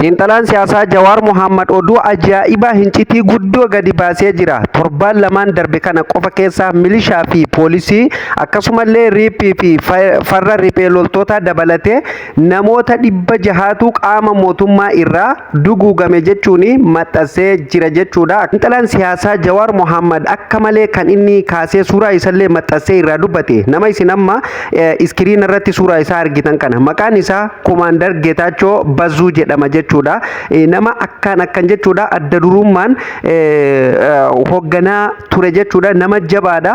Xiinxalaan siyaasaa Jawaar Mohammad oduu ajaa'ibaa hincitii guddoo gadi baasee jira. Torbaan lamaan darbe kana qofa keessa milishaa fi poolisii akkasumallee riiphii fi farra riphee loltoota dabalatee namoota 600tu qaama mootummaa irraa duguugame jechuun maxxansee jira jechuudha. Xiinxalaan siyaasaa Jawaar Mohammad akka malee kan inni kaasee suuraa isallee maxxansee irraa dubbate nama isin amma iskiriina irratti suuraa isaa argitan kana maqaan isaa Komaandar Geetaachoo Bazzuu jedhama jechuudha. Nama akkaan akkan jechuudha adda durummaan hoogganaa ture jechuudha. Nama jabaadha.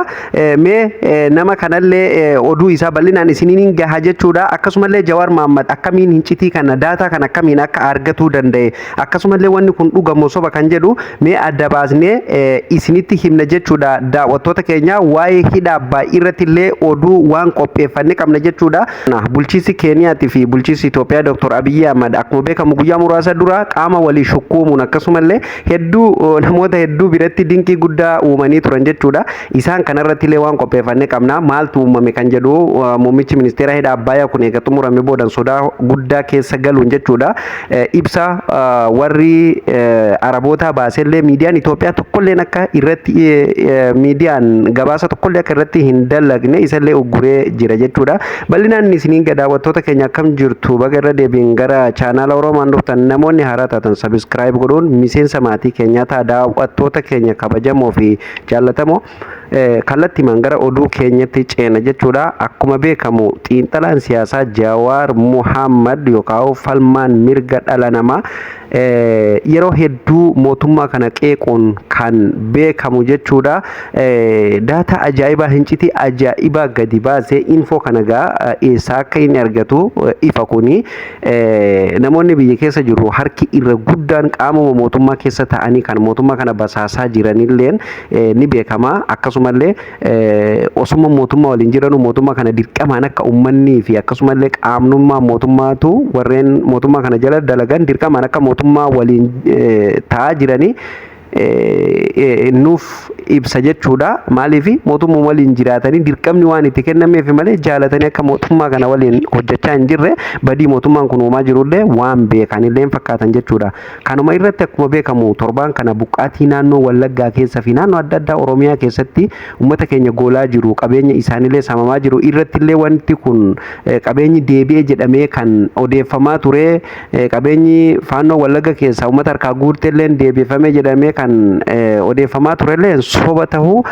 Mee nama kanallee oduu isaa bal'inaan isiniin gaha jechuudha. Akkasumallee Jawaar Mahaammad akkamiin hincitii kana daataa kana akkamiin akka argatuu danda'e, akkasumallee wanni kun dhugamoo soba kan jedhu mee adda baasnee isinitti himna jechuudha. Daawwattoota keenya, waa'ee hidha Abbaay irratti illee oduu waan qopheeffanne qabna jechuudha. Bulchiinsi Keeniyaatii fi bulchiinsi Itoophiyaa Dr. Abiyyi Ahmad akkuma beekamu guyyaa muraasa dura qaama walii shukkuumuun akkasumallee hedduu namoota hedduu biratti dinqii guddaa uumanii turan jechuudha. Isaan kanarratti illee waan qopheeffanne qabna. Maaltu uumame kan jedhu, muummichi ministeera hidha Abbaayyaa kun eega xumurame boodan sodaa guddaa keessa galuun jechuudha. Ibsa warri Arabootaa baasellee miidiyaan Itoophiyaa tokkolleen akka irratti miidiyaan gabaasa tokkollee akka irratti hin dalagne isallee ugguree jira jechuudha. Bal'inaan isiniin daawwattoota keenya, akkam jirtu? Baga irra deebiin gara chaanaala Oromaan dhuftan. Namoonni haaraa taatan subscribe godhuun miseensa maatii keenyaa ta'a. Daawwattoota keenya kabajamoo fi jaallatamoo, kallattiimaan gara oduu keenyatti ceena jechuudha. Akkuma beekamu xiinxalaan siyaasaa Jawaar Muhammad yookaan falmaan mirga dhala namaa yeroo hedduu mootummaa kana qeequun kan beekamu jechuudha. Daataa ajaa'ibaa, hincitii ajaa'ibaa gadi baasee. Info kana gaa eessaa akka inni argatu ifa kuni namoonni biyya keessa jiru harki irra guddaan qaamuma mootummaa keessa ta'anii kan mootummaa kana basaasaa jiranilleen ni beekama. Akkasumallee osuma mootummaa waliin jiranu mootummaa kana dirqamaan akka ummannii fi akkasumallee qaamnummaa mootummaatu warreen mootummaa kana jala dalagan dirqamaan akka mootummaa waliin ta'aa jiranii nuuf ibsa jechuudha. Maaliif mootummaa waliin jiraatanii dirqamni waan itti kennameef malee jaalatanii akka mootummaa kana waliin hojjechaa hin jirre, badii mootummaan kun uumaa jirullee waan beekanillee hin fakkaatan jechuudha. Kanuma irratti akkuma beekamu torbaan kana buqqaatii naannoo Wallaggaa keessa fi naannoo adda addaa Oromiyaa keessatti uummata keenya goolaa jiru, qabeenya isaaniillee saamamaa jiru irrattillee wanti kun qabeenyi deebi'ee jedhamee kan odeeffamaa ture, qabeenyi faannoo Wallagga keessaa uummata harkaa guurtellee deebifamee jedhamee kan odeeffamaa turellee soba tahuu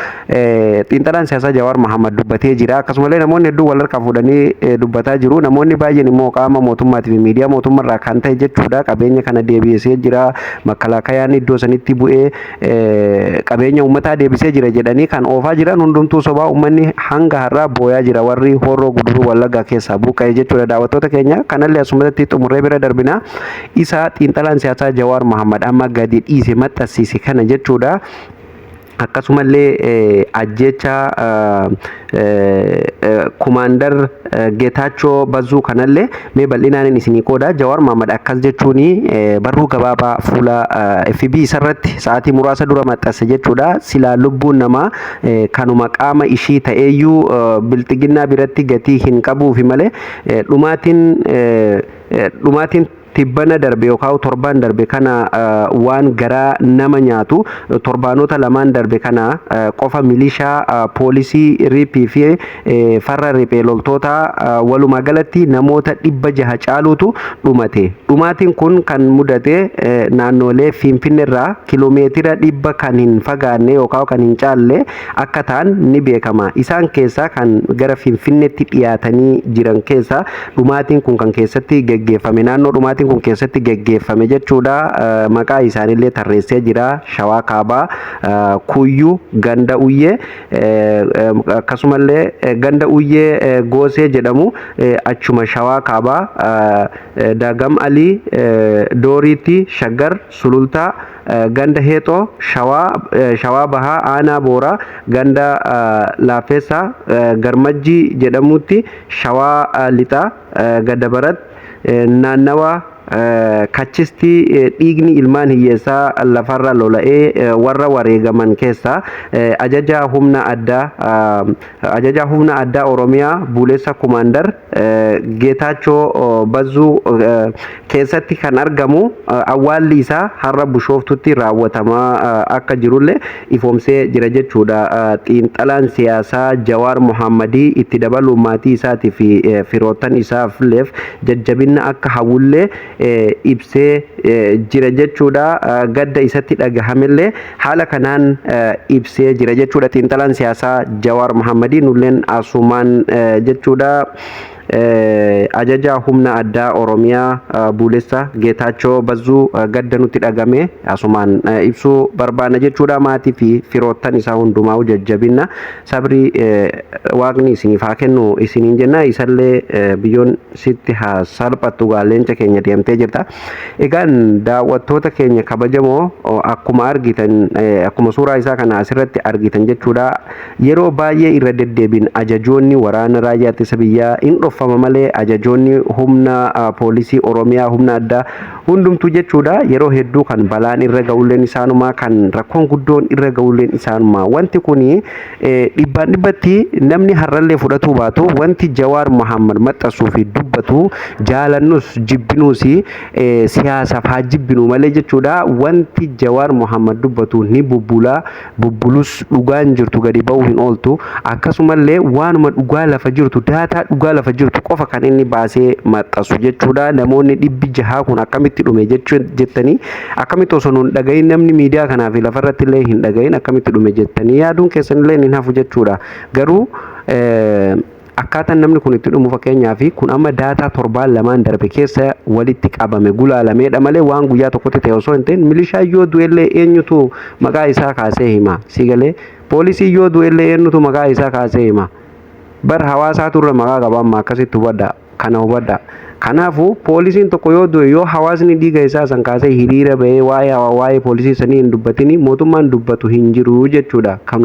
xiinxalaan siyaasaa Jawaar Mohammad dubbatee jira. Akkasumallee namoonni hedduun wal harkaa fuudhanii dubbataa jiru. Namoonni baay'een immoo qaama mootummaatii fi miidiyaa mootummaarraa kan ta'e jechuudha. Qabeenya kana deebisee jira. Makkalaakayaan iddoo sanitti bu'ee qabeenya uummataa deebisee jira jedhanii kan oofaa jiran hundumtuu sobaa. Uummanni hanga har'aa booyaa jira, warri Horroo Guduruu Wallaggaa keessaa buqqa'e jechuudha. Daawwattoota keenya, kanallee asumatti xumurree bira darbina. Isa xiinxalaan siyaasaa Jawaar Mohammad amma gadi dhiise maxxansiise kana jechuudha. Akkasumallee ajjecha Kumaandar Geetaachoo Bazzuu kanallee mee bal'inaan isinii qooda. Jawaar Mohammad akkas jechuun barruu gabaabaa fuula FB isarratti sa'aatii muraasa dura maxxanse jechuudha. Silaa lubbuun namaa kanuma qaama ishii ta'eeyyuu bilxiginnaa biratti gatii hin qabuufi malee dhumaatiin tibbana darbe yookaan torbaan darbe kana waan garaa nama nyaatu. Torbaanota lamaan darbe kana qofa milishaa, poolisii, riiphii fi farra riphee loltoota walumaa galatti namoota 600 caaluutu dhumate. Dhumaatiin kun kan mudate naannolee Finfinneerraa kiloomeetira 100 kan hin fagaanne yookaan kan hin caalle akka ta'an ni beekama. Isaan keessaa kan gara Finfinneetti dhiyaatanii jiran keessaa dhumaatiin kun kan keessatti geggeeffame, naannoo dhumaatiin kun keessatti geggeeffame jechuudha. Maqaa isaaniillee tarreessee jira. Shawaa Kaabaa, Kuyyuu, Ganda Uyyee, akkasumallee Ganda Uyyee Goosee jedhamu, achuma Shawaa Kaabaa, Daagam Alii, Dooriitti, Shaggar, Sulultaa, Ganda Heexoo, Shawaa Bahaa, Aanaa Booraa, Ganda Laafeessaa, Garmajjii jedhamutti, Shawaa Lixaa, Gadabarat, naannawa Kachistii dhiigni ilmaan hiyyeessaa lafarra lola'ee warra wareegaman keessaa ajajaa humna addaa Oromiyaa Buleessa Kumaandar Geetaachoo Bazzuu keessatti kan argamu awwaalli isaa har'a Bishooftutti raawwatamaa akka jirullee ifoomsee jira jechuudha. Xiinxalaan siyaasaa Jawaar Mohammadii itti dabaluun maatii isaatii fi firoottan isaafilleef jajjabina akka hawwullee ibsee jira jechuudha. Gadda isatti dhagahamellee haala kanaan ibsee jira jechuudha. Xiinxalaan siyaasaa Jawaar Mohammadii nulleen asumaan jechuudha. Ajaja humna addaa Oromiyaa Buulessa Geetaachoo Bazzuu gadda nutti dhagame asumaan ibsuu barbaana jechuudha. Maatii fi firoottan isaa hundumaa jajjabina sabrii Waaqni isiniif haa kennu isiniin jenna. Isallee biyyoon sitti haa salphattu, leenca keenya deemtee jirta. Egaan daawwattoota keenya kabajamoo, akkuma argitan, akkuma suuraa isaa kana asirratti argitan jechuudha. Yeroo baay'ee irra deddeebiin ajajoonni waraana raayyaa ittisa biyyaa in dhoffama malee, ajajoonni humna poolisii Oromiyaa, humna addaa hundumtuu jechuudha, yeroo hedduu kan balaan irra ga'ulleen isaanuma, kan rakkoon guddoon irra ga'ulleen isaanuma. Wanti kuni dhibbaan dhibbatti namni har'allee fudhatuu baatu, wanti Jawaar Mohammad maxxansuu fi dubbatu jaalannus jibbinuus, siyaasaaf haa jibbinu malee jechuudha, wanti Jawaar Mohammad dubbatu ni bubbula. Bubbulus dhugaan jirtu gadi ba'uu hin ooltu. Akkasumallee waanuma dhugaa lafa jirtu, daataa dhugaa lafa jirtu qofa kan inni baasee maxxansu jechuudha. Namoonni 600 kun akkamitti dhume jettanii, akkamitti osoo nun dhagahin, namni miidiyaa kanaa fi lafarratti illee hin dhagahin, akkamitti dhume jettanii yaaduun keessanillee hin hafu jechuudha. Garuu akkaataan namni kun itti dhumu, fakkeenyaa fi kun amma daataa torbaan lamaan darbe keessa walitti qabame gulaalameedha malee waan guyyaa tokkotti ta'e osoo hin ta'in, milishaa yoo du'ellee eenyutu maqaa isaa kaasee hima? Si galee? Poolisii yoo du'ellee eenyutu maqaa isaa kaasee hima? Bar hawaasaatu irra maqaa qaba amma. Akkasitti hubadha, kana hubadha. Kanaafuu poolisiin tokko yoo du'e, yoo hawaasni dhiiga isaa san kaasee hiriira bahee waa'ee poolisii sanii hin dubbatini, mootummaan dubbatu hin jiru jechuudha. Kan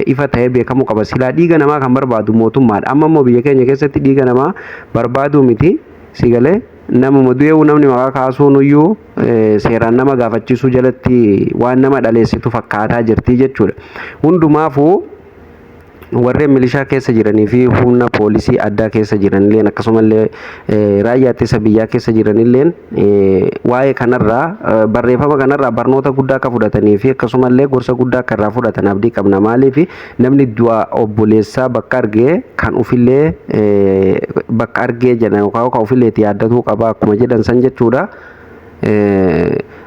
ifa ta'ee beekamuu qaba. Silaa dhiiga namaa kan barbaadu mootummaadha. Amma immoo biyya keenya keessatti dhiiga namaa barbaaduu miti. Si galee? Namuma du'eewu namni maqaa kaasuun iyyuu seeraan nama gaafachiisuu jalatti waan nama dhaleessitu fakkaataa jirti jechuudha. Hundumaafuu warreen milishaa keessa jiranii fi humna poolisii addaa keessa jiranilleen, akkasumallee raayyaa ittisa biyyaa keessa jiranilleen, waa'ee kanarraa, barreeffama kanarraa barnoota guddaa akka fudhatanii fi akkasumallee gorsa guddaa akka irraa fudhatan abdii qabna. Maaliif? Namni du'a obboleessaa bakka argee kan ufillee bakka argee jedhan yookaan kan ufillee itti yaaddatuu qaba akkuma jedhan san jechuudha.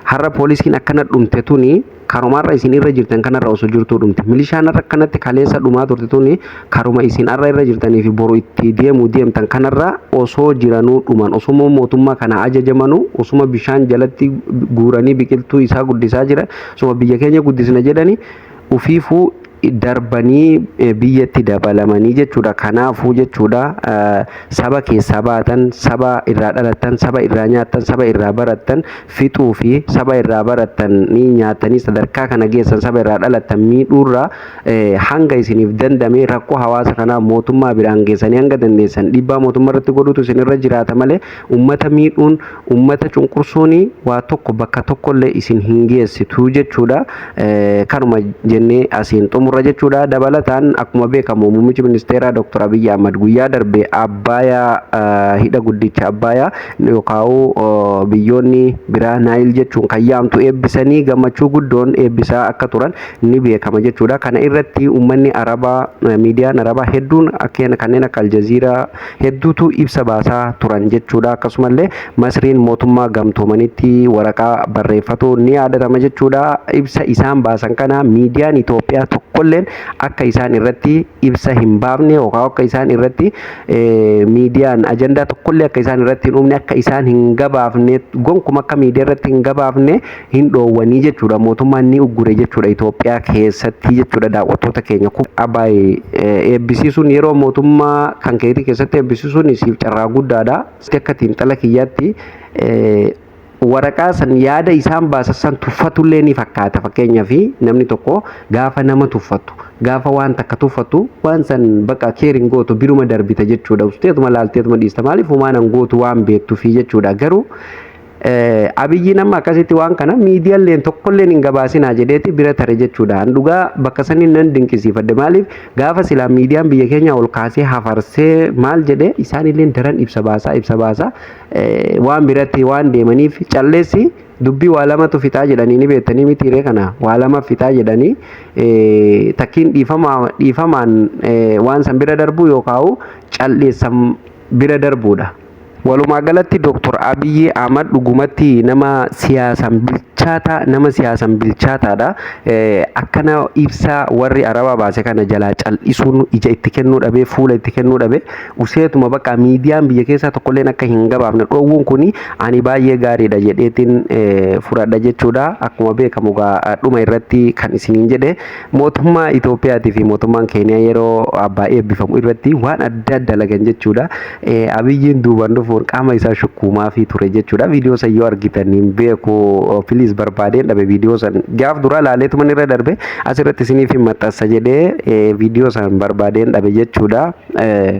Har'a poolisiin akkana dhumte tuni karumaarra isin irra jirtan kanarra osoo jirtuu dhumte. Milishaan har'a akkanatti kaleessa dhumaa turte tuni karuma isin har'a irra jirtanii fi boru itti deemuu deemtan kanarra osoo jiranuu dhuman. Osuma mootummaa kana ajajamanuu, osuma bishaan jalatti guuranii biqiltuu isaa guddisaa jira, osuma biyya keenya guddisna jedhani ufiifuu darbanii biyyatti dabalamanii jechuudha. Kanaafuu jechuudha, saba keessaa baatan, saba irraa dhalattan, saba irraa nyaattan, saba irraa barattan fixuu fi saba irraa barattan ni nyaatanii sadarkaa kana geessan, saba irraa dhalattan miidhuurraa hanga isiniif dandame rakkoo hawaasa kanaa mootummaa biraan geessanii hanga dandeessan dhiibbaa mootummaa irratti godhutu isinirra jiraata malee, ummata miidhuun, ummata cunqursuun waa tokko bakka tokkollee isin hin geessitu jechuudha. Kanuma jennee asiin xumurra jechuudha. Dabalataan akkuma beekamu muummichi ministeeraa Dr. Abiyyi Ahmad guyyaa darbe Abbayaa, hidha guddicha Abbayaa yookaan biyyoonni biraa Naayil jechuun kan yaamtu eebbisanii gammachuu guddoon eebbisaa akka turan ni beekama jechuudha. Kana irratti uummanni Arabaa, miidiyaan Arabaa hedduun kanneen akka Aljaziiraa hedduutu ibsa baasaa turan jechuudha. Akkasumallee Masriin mootummaa gamtoomanitti waraqaa barreeffatu ni yaadatama jechuudha. Ibsa isaan baasan kana miidiyaan Itoophiyaa tokkolleen akka isaan irratti ibsa hin baafne yookaan akka isaan irratti miidiyaan ajandaa tokkollee akka isaan irratti hin uumne, akka isaan hin gabaafne, gonkuma akka miidiyaa irratti hin gabaafne hin dhoowwanii jechuudha. Mootummaan ni uggure jechuudha Itoophiyaa keessatti jechuudha. Daawwattoota keenya, Abaay eebbisiisuun yeroo mootummaa kan keetii keessatti eebbisiisuun siif carraa guddaadha. Akka xiinxala kiyyaatti waraqaa san, yaada isaan baasan san tuffatullee ni fakkaata. Fakkeenyaaf namni tokko gaafa nama tuffatu, gaafa waan takka tuffatu, waan san bakka keeriin gootu, biruma darbita jechuudha. Usteetuma laalteetuma dhiista. Maaliif? Humaan gootu waan beektuufi jechuudha. Garuu Abiyyiin amma akkasitti waan kana miidiyaaleen tokkolleen hin gabaasinaa jedheeti bira tare jechuudha. Dhugaa bakka saniin nan dinqisiifadhe. Maaliif gaafa silaa miidiyaan biyya keenya ol kaasee hafarsee maal jedhee, isaanillee daran ibsa baasaa ibsa baasaa waan biratti waan deemaniif calleessi. Dubbii waa lamatu fixaa jedhanii ni beektanii mitiiree? Kana waa lama fixaa jedhanii, takkiin dhiifamaan waan san bira darbuu yookaan calleessan bira darbuudha. Walumaa galatti Dooktor Abiyyi Ahmad dhugumatti nama siyaasan bilchaataa, nama siyaasan bilchaataadha. Akkana ibsaa warri Arabaa baase kana jalaa cal'isuun, ija itti kennuu dhabee, fuula itti kennuu dhabee, useetuma bakka miidiyaan biyya keessaa tokkolleen akka hin gabaafne dhoowwuun kuni ani baay'ee gaariidha jedheetiin fudhadha jechuudha. Akkuma beekamu dhuma irratti kan isiniin jedhe, mootummaa Itoophiyaatii fi mootummaan Keeniyaa yeroo abbaa eebbifamu irratti waan adda dalagan jechuudha. Abiyyiin duuban dhufuun qaama isaa shukkuumaa fi ture jechuudha. Viidiyoo san yoo argitan hin beeku, please, barbaadeen dhabe. Viidiyoo san gaaf dura laaleetuma irra darbe, asirratti isiniif hin maxxansa jedhee viidiyoo san barbaadeen dhabe jechuudha.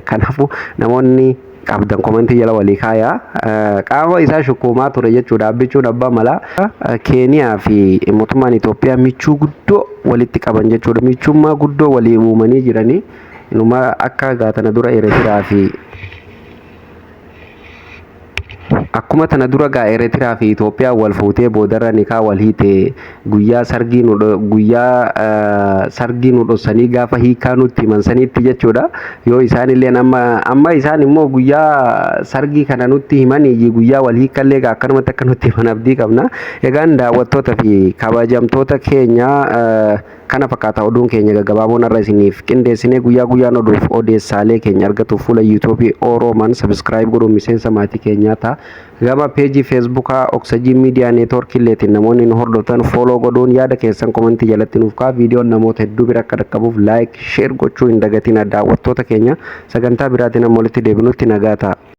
Kanaafuu namoonni qabdan komentii jala walii kaayaa. Qaama isaa shukkuumaa ture jechuudha. Abbichuun abbaa malaa Keeniyaa fi mootummaan Itoophiyaa michuu guddoo walitti qaban jechuudha. Michummaa guddoo walii uumanii jiranii. Inuma akka gaatana dura Eertiraa fi Akkuma tana dura gaa Eertiraa fi Itoophiyaa wal fuutee boodarra nikaa wal hiite, guyyaa sargii nu dhossanii gaafa hiikaa nutti himan sanitti jechuudha. Yoo isaan illee amma isaan immoo guyyaa sargii kana nutti himanii, guyyaa wal hiikallee akkanumatti akka nutti himan abdii qabna. Egaan daawwattoota fi kabajamtoota keenya, kana fakkaata oduun keenya gaggabaaboon har'a isiniif qindeessinee. Guyyaa guyyaan oduuf odeessaalee keenya argatuuf fuula YouTubeii Orooman subscribe godhuun miseensa maatii keenyaa ta'a. Gama peejii Facebookaa Oksajii Miidiyaa Neetwoorkii illeetiin namoonni nu hordoftan follow godhuun yaada keessan komentii jalatti nuuf ka'a. Viidiyoon namoota hedduu bira akka dhaqqabuuf like, share gochuu hin dagatina. Daawwattoota keenya, sagantaa biraatiin amma walitti deebinutti nagaa ta'a.